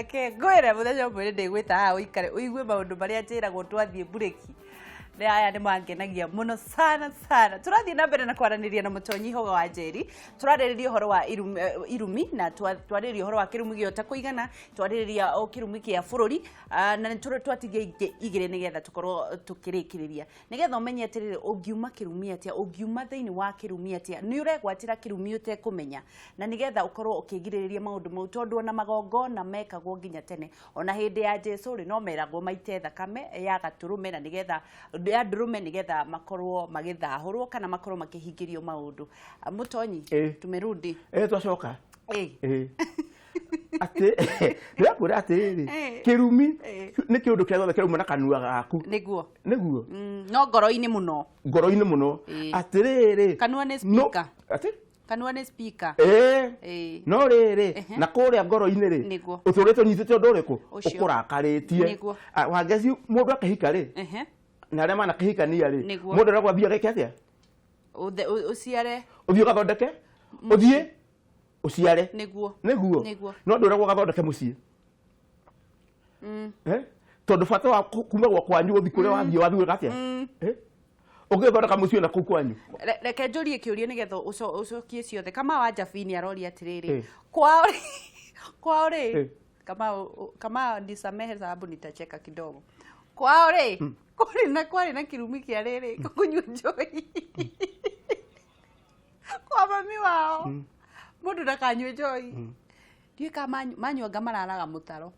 Reke ngwĩre mũthenya ũmwe nĩ ndĩgwĩta haha ũikare ũigue maũndũ marĩa njĩragwo twathiĩ mburĩki. Nĩ aya nĩ mangenagia mũno sana sana. Tũrathiĩ na mbere na kwaranĩria na Mũtonyi Hoga wa Njeri. Tũrarĩrĩria ũhoro wa irumi, irumi na twarĩrĩria ũhoro wa kĩrumi gĩa ũtakũigana, twarĩrĩria o kĩrumi kĩa bũrũri, na nĩ twatigia ingĩ igĩrĩ nĩgetha tũkorwo tũkĩrĩkĩrĩria. Nĩgetha ũmenye atĩrĩrĩ, ũngiuma kĩrumi atĩa, ũngiuma thĩinĩ wa kĩrumi atĩa, nĩ ũregwatĩra kĩrumi ũtekũmenya. Na nĩgetha ũkorwo ũkĩgirĩrĩria maũndũ mau, tondũ ona magongona mekagwo nginya tene, ona hĩndĩ ya Jesu rĩ, no meragwo maite thakame ya gatũrũme na nĩgetha ya ndũrũme nĩgetha makorwo magĩthahũrwo kana makorwo makĩhingĩrio maũndũ. Mũtonyi, tumerudi. Twacoka. Atĩ ndĩrakwĩra atĩrĩrĩ, kĩrumi nĩ kĩũndũ kĩrĩa gĩothe kĩrauma na kanua gaku. Nĩguo. Nĩguo. No ngoro-inĩ mũno. Ngoro-inĩ mũno. Atĩrĩrĩ. Kanua nĩ speaker. Atĩ? Kanua nĩ speaker. No rĩrĩ, na kũrĩa ngoro-inĩ rĩ, ũtũrĩte ũnyitĩte ũndũ ũrĩkũ? Ũkũrakarĩtie. Wangeci mũndũ akĩhika rĩ, na arĩa manakĩhikania rĩ, mũndũ aragwo athiĩ ageke atĩa? Ũciare. Ũthiĩ ũgathondeke, ũthiĩ ũciare. Nĩguo. Nĩguo. No ndũragwo ũgathondeke mũciĩ. Tondũ bata wa kuma gwa kwanyu gũthiĩ kũrĩa wathiĩ wathiĩ gwĩka atĩa? Ũngĩthondeka mũciĩ na kũu kwanyu. Reke njũrie kĩũria nĩgetha ũcokie ciothe. Kamau wa Jabini aroria atĩrĩrĩ, kwao kwao rĩ, Kamau, Kamau nisamehe sababu nitacheka kidogo. Kwao rĩ, kwarĩ na kĩrumi kĩa rĩrĩ, kũnyua njohi. Kwa mami wao. Mũndũ ndakanyue njohi. Ndiũĩ kana manyuanga mararaga mũtaro.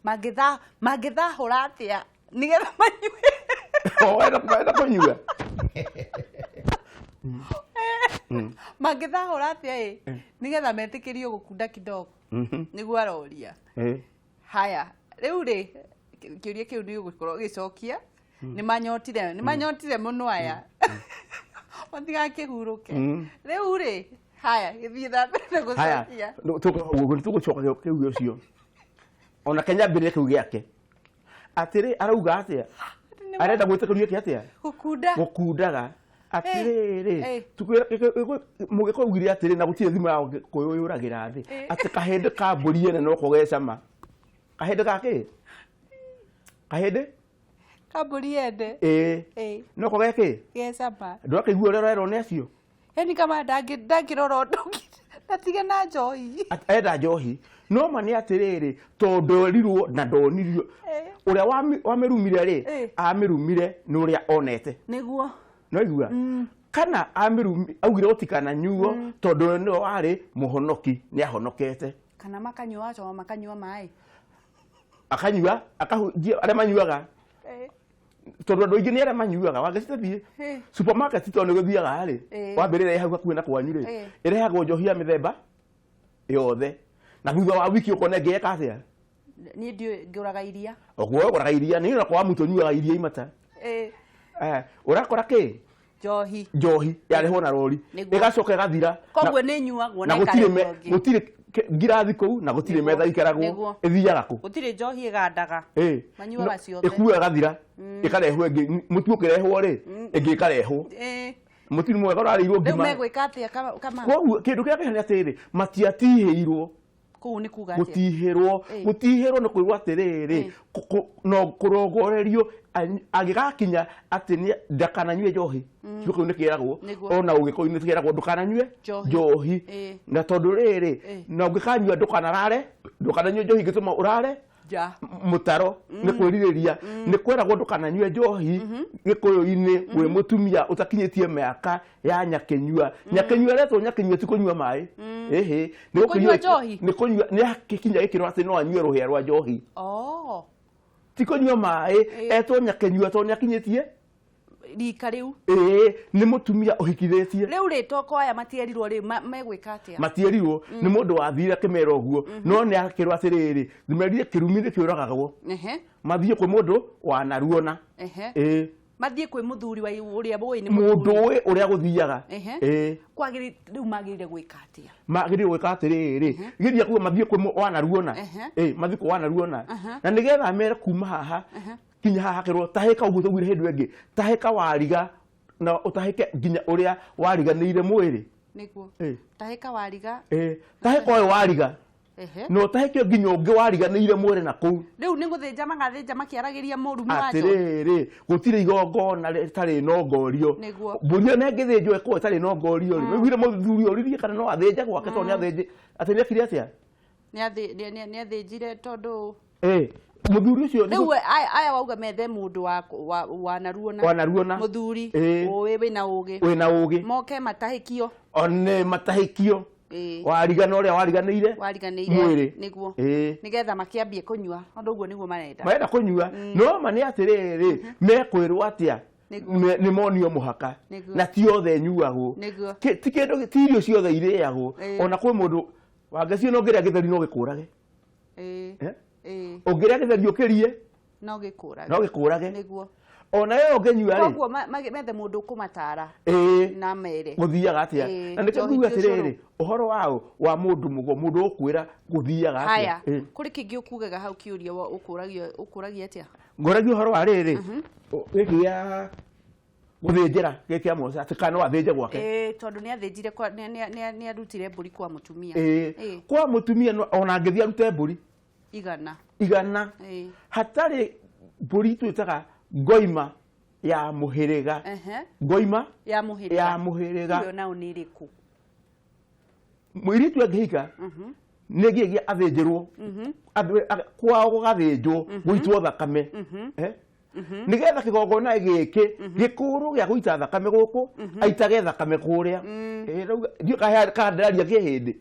Mangĩthahũra atĩa nĩgetha manyue? Oh, enda kũnyua. Mangĩthahũra atĩa ĩ nĩgetha metĩkĩrio gũkunda kidogo? Nĩguo aroria. Haya, rĩu rĩ, kĩũria kĩu nĩ ũgũkorwo ũgĩcokia. Nĩ manyotire, nĩ manyotire mũno aya. Matigakĩhurũke. Rĩu rĩ, haya, gĩthiĩ na mbere na Haya, gũcokia. Tũgũcoka kĩu ũcio. Ona Kenya mbere kĩu gĩake. Atĩrĩ, arauga atĩa? Arenda gwĩtĩkĩrio eke atĩa? Gũkunda. Gũkundaga. Atĩrĩrĩ, mũgĩkũyũ augire atĩrĩ, na gũtirĩ thimo ya gĩkũyũ yũragĩra thĩ. Atĩ kahĩndĩ ka mbũri ene noko gecama. Kahĩndĩ ka kĩ? Kahĩndĩ? Ka mbũri ene. Noko ge kĩ? Gecama. Ndũrakĩigua ũrĩa ũrerwo nĩ acio? Yaani kama ndangĩrora ũndũ ũngĩ, na tige na njohi. Enda njohi. No ma nĩ atĩrĩrĩ, tondũ erirwo na ndonirio. Ũrĩa wamĩrumire rĩ, amĩrumire nĩ ũrĩa onete. Nĩguo. Nĩwaigua? Kana augire gũtikananyuo, tondũ nĩwe warĩ mũhonoki, nĩ ahonokete. Kana makanyua wacoma makanyua maĩ. Akanyua, akahunjia arĩa manyuaga. Tondũ andũ aingĩ nĩ arĩa manyuaga, wangĩcita thiĩ supermarket tondũ nĩ gũthiaga rĩ, wambĩrĩra ĩ hau hakuhĩ na kwanyu rĩ, ĩrehagwo njohi ya mĩthemba yothe. Na thutha wa wiki ũkona ĩngĩ eka atĩa? Niĩ ndiũĩ, ngũraga iria. Ũguo ũgũraga iria, nĩ ũrakora wa mũtu ũnyuaga iria imata. Ũrakora kĩ? Njohi. Njohi yarehwo na rori. Nĩguo. Ĩgacoka ĩgathira. Koguo nĩ ĩnyuagwo na na gũtirĩ ĩkarehwo ĩngĩ. gũtirĩ ngirathi kũu na gũtirĩ Nĩguo. metha ikaragwo. Nĩguo. Ĩthiaga kũ? Gũtirĩ njohi ĩgandaga. Manyuaga ciothe. Ĩkuaga ĩgathira. Ĩkarehwo ĩngĩ. Mũtu ũkĩrehwo rĩ, ĩngĩ ĩkarehwo. Mũtu nĩ mwega ũrarĩirwo Rĩu ngima. megwĩka atĩa kama? Koguo kĩndũ kĩrĩa kĩhana atĩrĩrĩ, matiatihĩirwo. Kũu nĩ kuga atĩa? Gũtihĩrwo. Gũtihĩrwo nĩ kwĩrwo atĩrĩrĩ, no kũrongorerio angĩgakinya atĩ nĩ ndakananyue njohi. Kiugo kĩu nĩ kĩragwo. Nĩguo. Ona ũgĩkũyũ nĩ kĩragwo ndũkananyue Njohi. njohi. Na tondũ rĩrĩ, na ũngĩkanyua ndũkanarare, ndũkananyue njohi ĩngĩtũma ũrare Nja. Mũtaro nĩ kwĩrirĩria. Nĩ kweragwo ndũkananyue njohi gĩkũyũ-inĩ wĩ mũtumia ũtakinyĩtie mĩaka ya nyakĩnyua. Nyakĩnyua retwo nyakĩnyua ti kũnyua maĩ. Ĩhĩ, nĩ Nĩ kũnyua gũkĩnyua njohi? Nĩ kũnyua, nĩ akĩkinya gĩkĩro atĩ no anyue rũhĩa rwa njohi. Ti kũnyua maĩ, etwo nyakĩnyua tondũ nĩ akinyĩtie Rika rĩu. Ĩĩ, nĩ mũtumia ũhikithĩtie. Rĩu rĩ, toko aya matierirwo rĩ, megwĩka atĩa? Matierirwo, nĩ mũndũ wathire akĩmera ũguo, no nĩ akĩrwo atĩrĩrĩ, merire kĩrumi nĩ kĩũragagwo. Mathiĩ kwĩ mũndũ wanaruona. Ĩĩ. Mathiĩ kwĩ mũthuri wa ũrĩa ũĩ nĩ Mũndũ mũthuri. ũĩ ũrĩa gũthiaga. Ĩĩ. Kwagĩrĩ, rĩu magĩrĩire gwĩka atĩa? Magĩrĩire gwĩka atĩrĩrĩ, gĩthiĩ kuga mathiĩ kwĩ wanaruona. Ĩĩ, mathiĩ kwĩ wanaruona. Na nĩgetha mere kuma haha kinya haha kerwo tahĩka ũguo twaugire hĩndĩ ĩngĩ, tahĩka wariga na ũtahĩke nginya ũrĩa wariganĩire mwĩrĩ. Nĩguo. Ĩĩ. Tahĩka wariga. Ĩĩ, tahĩka ũyũ wariga. Na ũtahĩkio nginya ũngĩ wariganĩire mwĩrĩ na kũu. Rĩu nĩ gũthĩnja magathĩnja makĩaragĩria mũrumi wa njohi. Atĩrĩrĩ, gũtirĩ igongona rĩtarĩ nongorio. Nĩguo. Mbũri ĩyo ĩngĩthĩnjwo ĩkorwo ĩtarĩ nongorio rĩ, wĩiguire mũthuri oririe kana no athĩnje gwake tondũ nĩ athĩnjĩ atĩ nĩ ekire atĩa? Nĩ athĩnjire tondũ Mũthuri ũcio nĩ rĩu aya wauga methe mũndũ wa wanaruona. Wanaruona. Mũthuri ũĩ wĩna ũgĩ. Wĩna ũgĩ. Moke matahĩkio. One matahĩkio. Warigana ũrĩa wariganĩire. Wariganĩire. Mwĩrĩ. Nĩguo. Nĩgetha makĩambie kũnyua, tondũ ũguo nĩguo marenda. Marenda kũnyua. No ma nĩ atĩrĩrĩ, mekwĩrwo atĩa? Nĩ monio mũhaka. Na ti othe nyuagwo. Ti kĩndũ, ti irio ciothe irĩagwo. Ona kwĩ mũndũ wangecio no ũngĩrĩa gĩtheri no gĩkũrage. Ũngĩrĩa gĩtheri ũkĩrie no gĩkũrage. No gĩkũrage. Nĩguo. Ona we ũngĩnyua rĩ. Koguo methe mũndũ ũkũmatara. Na mere. Gũthiaga atĩa? Na nĩkĩo nguga atĩrĩrĩ, ũhoro wao wa mũndũ mũgo, mũndũ ũkwĩra gũthiaga atĩa? Haya, kũrĩ kĩngĩ ũkugaga hau kĩũria ũkũragia atĩa? Ngũragia ũhoro wa rĩrĩ, gĩkĩ gĩa gũthĩnjĩra gĩkĩ kĩa Musa, atĩ kana no athĩnje gwake. Tondũ nĩ athĩnjire kwa, nĩ arutire mbũri kwa mũtumia. Kwa mũtumia ona angĩthiĩ arute mbũri. Igana. Igana. Hatarĩ mbũri twĩtaga ngoima ya mũhĩrĩga. Ngoima ya mũhĩrĩga. Ya mũhĩrĩga. Ĩyo nao nĩ ĩrĩkũ? Mũirĩtu angĩhika, nĩ nginya athĩnjĩrwo. Kwao gũgathĩnjwo, gũitwo thakame. Nĩgetha kĩgongona gĩkĩ gĩkũrũ gĩa gũita thakame gũkũ, aitage thakame kũrĩa. Rĩu ndiũĩ kana ndĩraria kĩhĩndĩ.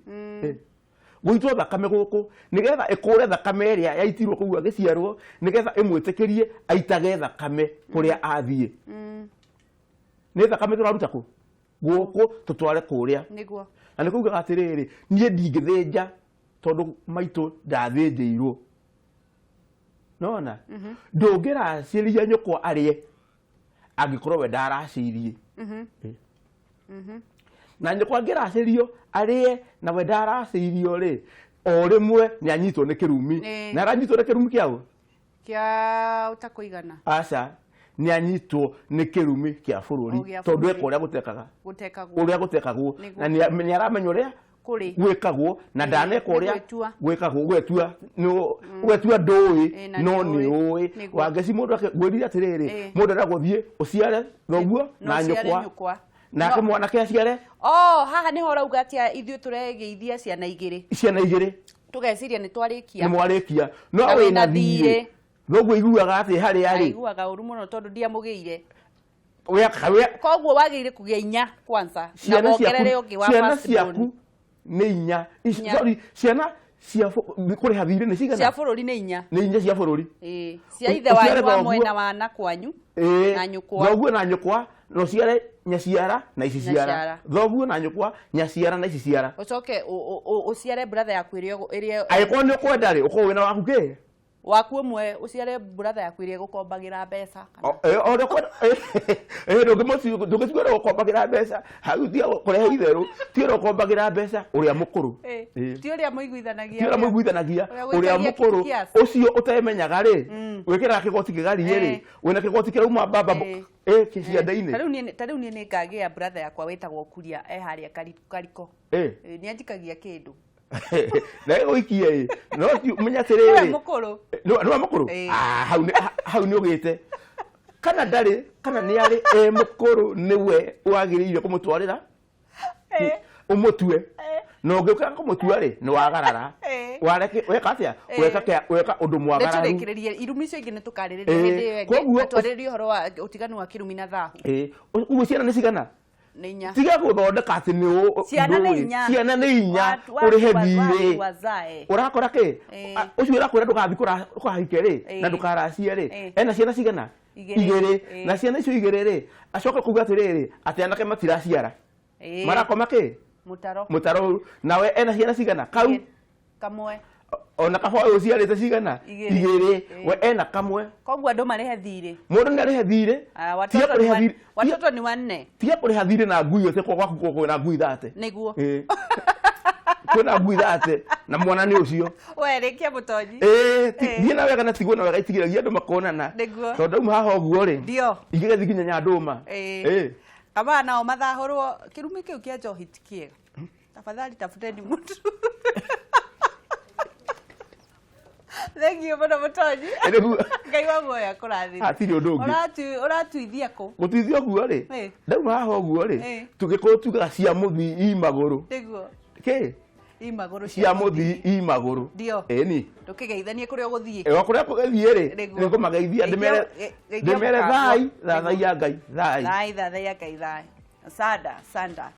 Gũitwo thakame gũkũ nĩgetha ĩkũre thakame ĩrĩa yaitirwo kũu agĩciarwo, nĩgetha ĩmwĩtĩkĩrie aitage thakame kũrĩa athiĩ. Nĩ thakame tũraruta kũ? Gũkũ tũtware kũrĩa. Nĩguo. Na nĩ kuugaga atĩrĩrĩ, niĩ ndingĩthĩnja tondũ maitũ ndathĩnjĩirwo. Nona? Ndũngĩracĩria nyũkwa arĩe angĩkorwo we ndaracĩirie. Na nyũkwa angĩracĩrio arĩe na we ndaracĩirio rĩ, o rĩmwe nĩ anyitwo nĩ kĩrumi. Na aranyitwo nĩ kĩrumi kĩa ũ? Kĩa ũtakũigana. Aca, nĩ anyitwo nĩ kĩrumi kĩa bũrũri tondũ eka ũrĩa gũtekaga. Gũtekagwo. Ũrĩa gũtekagwo. Na nĩ aramenya ũrĩa gwĩkagwo na ndaneka ũrĩa gwĩkagwo, gwetua ũgetua ndũĩ no nĩ ũĩ. Wangeci mũndũ ngwĩrire atĩrĩrĩ, mũndũ aragwo thiĩ ũciare thoguo na nyũkwa. Nake mwanake aciare. Oh, haha nĩho ũrauga atĩa ithuĩ tũregĩithia ciana igĩrĩ. Ciana igĩrĩ. Tũgeciria nĩ twarĩkia. Nĩ mwarĩkia. No wĩna thiirĩ. Thoguo iguaga atĩ harĩa arĩ. Aiguaga ũru mũno tondũ ndiamũgĩire. Koguo wagĩrĩire kũgĩa inya kwanza na wongerere ũngĩ wa ciana ciaku nĩ inya. Sorry, ciana cia kũrĩha thiirĩ nĩ cigana? Cia bũrũri nĩ inya. Nĩ inya cia bũrũri. Cia ithe wanyu wa mwena wa na kwanyu na nyũkwa. Thoguo na nyũkwa na ũciare nyaciara na ici ciara. Thoguo na nyũkwa nyaciara na ici ciara. Ũcoke ũciare brother yaku ĩrĩa angĩkorwo nĩ ũkwenda rĩ, ũkorwo wĩna waku kĩ? Waku ũmwe ũciare brother yaku ĩrĩa ĩgũkombagĩra mbeca. Ndũngĩciara gũkombagĩra mbeca, hau tiga kũrehe itherũ, ti ũrĩa ũkombagĩra mbeca, ũrĩa mũkũrũ. Ti ũrĩa mũiguithanagia. Ti ũrĩa mũiguithanagia, ũrĩa mũkũrũ, ũcio ũtemenyaga rĩ, wĩkĩraga kĩgoti kĩgariĩ rĩ, wĩna kĩgoti kĩrauma mbamba ciande-inĩ. Ta rĩu niĩ nĩngagĩa brother yakwa wĩtagwo Kuria e harĩa Kariko. Nĩ anjikagia kĩndũ. Na ĩgũikie ĩ. No menya atĩrĩrĩ. Nĩwe mũkũrũ. Nĩwe mũkũrũ? Hau nĩ ũgĩte. Kana ndarĩ, kana nĩ arĩ e mũkũrũ nĩwe wagĩrĩire kũmũtwarĩra. Ũmũtue. Na ũngĩũka kũmũtua rĩ, nĩ wagarara. Weka atĩa? Weka ũndũ mwagararu. Nĩtũrĩkĩrĩrie irumi icio ingĩ nĩtũkarĩrĩria hĩndĩ ĩyo ĩngĩ. Na twarĩrĩrie ũhoro wa ũtiganu wa kĩrumi na thahu. Ũguo ciana nĩ cigana? Nĩ inya. Tiga gũthondeka atĩ nĩ Ciana nĩ inya. Ciana nĩ inya. Ũrĩhe thiirĩ. Ũrakora kĩ? Ũcio ũrakwĩra ndũgathiĩ kũrahike rĩ, na ndũkaracie rĩ. Ena ciana cigana? Igĩrĩ. Na ciana icio igĩrĩ rĩ, acoke kuga atĩrĩrĩ, atĩ anake matiraciara. Marakoma kĩ? Mũtaro. Mũtaro. Nawe ena ciana cigana? Kau? Kamwe. Ona kaba ũyũ ũciarĩte cigana? Igĩrĩ. We ena kamwe. Koguo andũ marĩhe thiirĩ. Mũndũ nĩ arĩhe thiirĩ. Watoto nĩ wanne. Tiga kũrĩha thiirĩ na ngui ũte kwa gwaku kwĩna ngui thate. Nĩguo. Kwĩna ngui thate na mwana nĩ ũcio. We rĩkia mũtonyi. Thiĩ na wega na tigwo na wega itigiragia andũ makonana. Nĩguo. Tondũ ndauma haha ũguo rĩ. Ndio. Ingĩgathiĩ nginya Nyandũma. Kaba nao mathahũrwo kĩrumi kĩu kĩa njohi ti kĩega. Tafadhali tafuteni mtu. Thank you mũno mũtonyi. Nĩguo. Ngai wa muoyo akũrathime. Hatirĩ ũndũ ũngĩ. Ũratuithia kũ? Gũtuithia ũguo rĩ, ndauma haha ũguo rĩ, tũgĩkũyũ tugaga cia mũthii i magũrũ. Nĩguo. Kĩ? I magũrũ. Cia mũthii i magũrũ. Ndio. Ĩni. Ndũkĩgeithanie kũrĩa ũgũthiĩ. Ĩyo kũrĩa kũgĩthiĩ rĩ, Nĩguo. nĩngũmageithia ndĩmere Geithia ndĩmere mũkagwo. thai, thathaiya Ngai, thai. Thai, thathaiya Ngai, thai. Sanda, sanda.